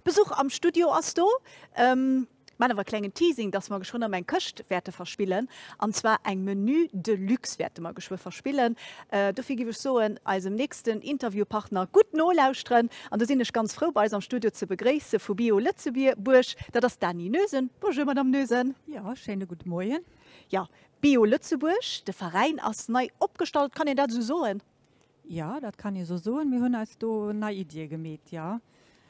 Besuch am Studio ass do. Maan awer e klengen Teasing, dass mer geschwënn erëm eng Këscht wäerte verspillen, an zwar eng Menu de Luxe wäerte mer geschwë verspillen. Dofir giff ech soen, eisem nächsten Interviewpartner gutt nolauschteren. An do sinn ech ganz frou, bei eis am Studio ze begréisse vu Bio Lëtzebuerg, dat ass d'Dany Noesen. Bonjour Madame Noesen. Jo, schéine gudde Moien. Jo, Bio Lëtzebuerg, de Veräin ass nei opgestallt, kann een dat esou soen? Jo, dat kann ee sou soen. Mir hunn eis do nei Iddie gemeet, jo.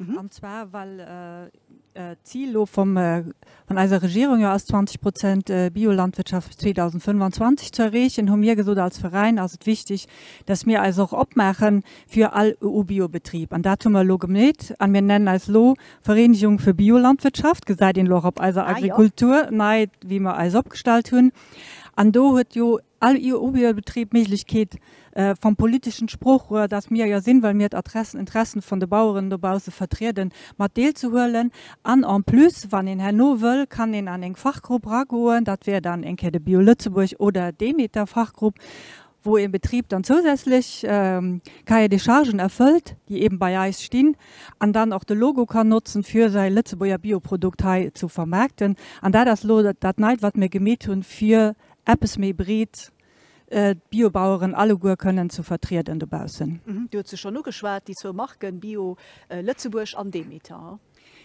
An zwar well d'Zil elo vum, vun eiser Regierung jo ass, 20 Prozent Biolandwirtschaft bis 2025 ze erreechen, hu mir gesot, als Veräin ass et wichtig, dass mir eis och opmaache fir all EU-Biobetrib. An dat hu mer elo gemeet a mir nennen eis elo Vereenigung für Biolandwirtschaft, gesäit een elo och op eiser Agrikultur nei, wéi mer eis opgestallt hunn. An do huet jo All EU-Biobetrib d'Méiglechkeet, vom politeschen Sproochrohr, dat mir jo sinn, well mir d'Adressen, Interessen von de Baueren dobausse vertrieden, mat deelzehuelen. An en plus, wann een herno wëll, kann een an eng Fachgrupp ragoen, dat wär dann eng Kéier de Bio Lëtzebuerg oder Demeter-Fachgrupp, wou ee Betrib dann zousätzlech Cahier des charges erfëllt, déi eben bei eis stinn, an dann och de Logo kann notzen, fir säi Lëtzebuerger Bioprodukt hei zu vermaarkten. An dat ass elo dat Neit, wat mir gemeet hunn, fir eppes méi breet d'Biobaueren alleguer kënnen ze vertrieden dobaussen. Du huet se schonn ugeschwat, déi zwou Marken, Bio Lëtzebuerg an Demeter.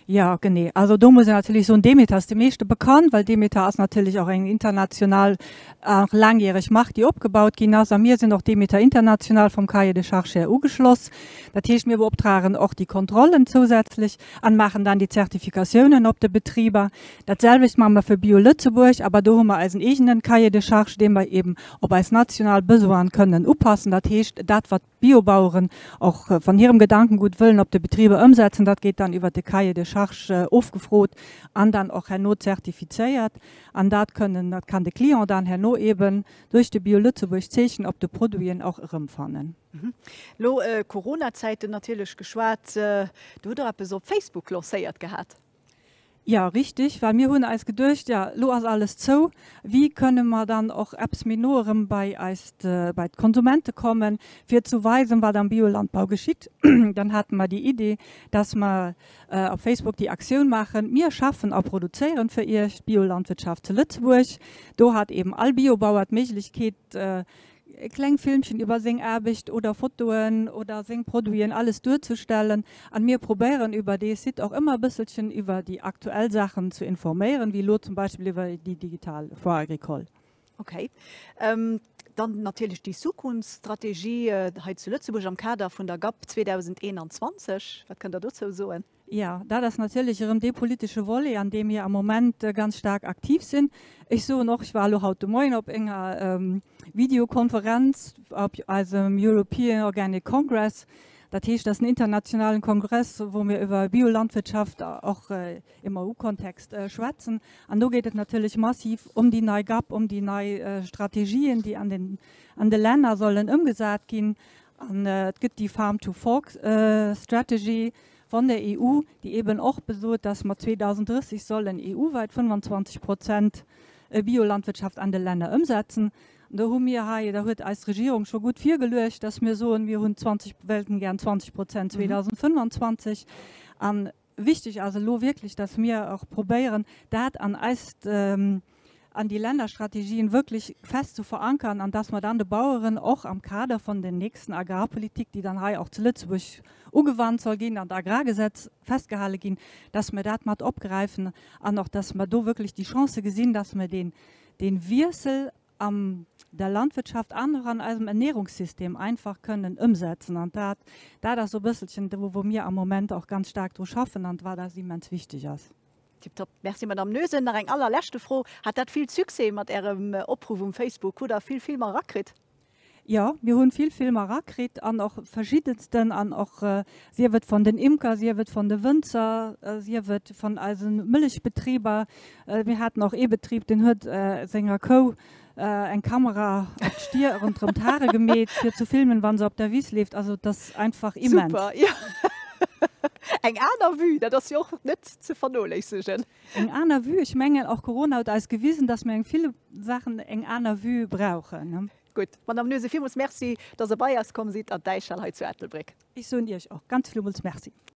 Jo, genee. Also do muss een natierlech soen, Demeter ass de meeschte bekannt, well Demeter ass natierlech och eng international a laangjäreg Mark, déi opgebaut ginn ass. A mir sinn och Demeter International vum Cahier de charges her ugeschloss. Dat heescht, mir beoptragen och déi Kontrollen zousätzlech an maachen dann déi Zertifikatiounen op de Betriber. Dat selwecht maache mer fir Bio Lëtzebuerg, awer do hu mer eisen eegenen Cahier de charges, dee mer eben op eis national Besoine kënnen upassen. Dat heescht, dat wat d'Biobaueren och van hirem Gedankengut wëllen op de Betriber ëmsetzen, dat gétt dann iwwert de Cahier de charges ofgefrot an dann och herno zertifizéiert. An dat kënnen, dat kann de Client dann herno eben duerch de Bio Lëtzebuerg Zeechen op de Produiten och erëmfannen. Elo Corona-Zäiten natierlech geschwat, do hutt Der eppes op Facebook lancéiert gehat. Jo, richtig, well mir hunn eis geduecht, jo, elo ass alles zou, wéi kënne mer dann och eppes méi no erëm bei eis, bei d'Konsumente kommen, fir zu weisen, wat am Biolandbau geschitt. Dann hate mer déi Idee, dass mer op Facebook déi Aktioun maachen, Mir schaffen a produzéieren fir Iech, d'Biolandwirtschaft zu Lëtzebuerg. Do hat eben all Biobauer d'Méiglechkeet, e kleng Filmchen iwwer seng Aarbecht oder Fotoen oder seng Produiten, alles duerzestellen. An mir probéieren iwwer dee Site och ëmmer e bësselchen iwwer déi aktuell Saachen zu informéieren, wéi elo zum Beispill iwwer déi digital Foire agricole. Ok. Dann natierlech déi Zukunftsstrategie hei zu Lëtzebuerg am Kader vun der GAP 2021. Wat kënnt Der dozou soen? Jo, dat ass natierlech erëm dee politesche Volet, an deem mir am Moment ganz staark aktiv sinn. Ech soen och, ech war elo haut de Moien op enger Videokonferenz op eisem European Organic Congress. Dat heescht, dat ass en internationalen Kongress, wou mir iwwer Biolandwirtschaft och im EU-Kontext schwätzen. An do geet et natierlech massiv ëm déi nei GAP, ëm déi nei Strategien, déi an den, an de Länner sollen ëmgesat ginn. An et gëtt déi Farm to Fork Strategy von der EU, déi eben och besot, dass mer 2030 sollen EU-weit 25 Prozent Biolandwirtschaft an de Länner ëmsetzen. An do hu mir hei, da huet eis Regierung scho gutt virgeluecht, dass mir soen, mir hunn 20, wëllten gären 20 Prozent 2025. An Wichteg ass elo wierklech, dass mir och probéieren, dat an eist, an déi Länderstrategien wierklech fest zu verankern an dass mer dann de Baueren och am Kader von der nächsten Agrarpolitik, déi dann hei och zu Lëtzebuerg ugewannt soll ginn, an d'Agrargesetz festgehale ginn, dass mer dat mat opgräifen an och, dass mer do wierklech déi Chance gesinn, dass mer deen, dee Wiessel an der Landwirtschaft an och an eisem Ernährungssystem einfach kënnen ëmsetzen. An dat, dat ass esou e bësselchen do, wou mir am Moment och ganz staark dru schaffen an wat eis immens wichteg ass. Tiptop. Merci, Madame Noesen. Nach eng allerleschte Fro, Hat dat vill Succès mat Ärem Opruff um Facebook? Hutt Der vill Filmer erakritt? Jo, mir hunn vill Filmer erakritt an och verschiddensten an och, sief et von den Imker, sief et von de Wënzer, sief et von eise Mëllechbetriber. Mir haten och ee Betrib, deen huet senger Kou eng Kamera op d'Stier ronderëm d'Hare gemeet, fir ze filmen, wa se op der Wiss leeft. Also et ass einfach immens. Super, jo. Eng aner Vue, dat ass jo och net ze vernoléissegen. Eng aner Vue, ech mengen och Corona huet eis gewisen, dass mir eng ville Saachen eng aner Vue brauchen. Gutt, Madame Noesen, villmools Merci, dass Der bei eis komm sidd an d'Äischhal hei zu Ettelbréck. Ech soen Iech och ganz villmools Merci.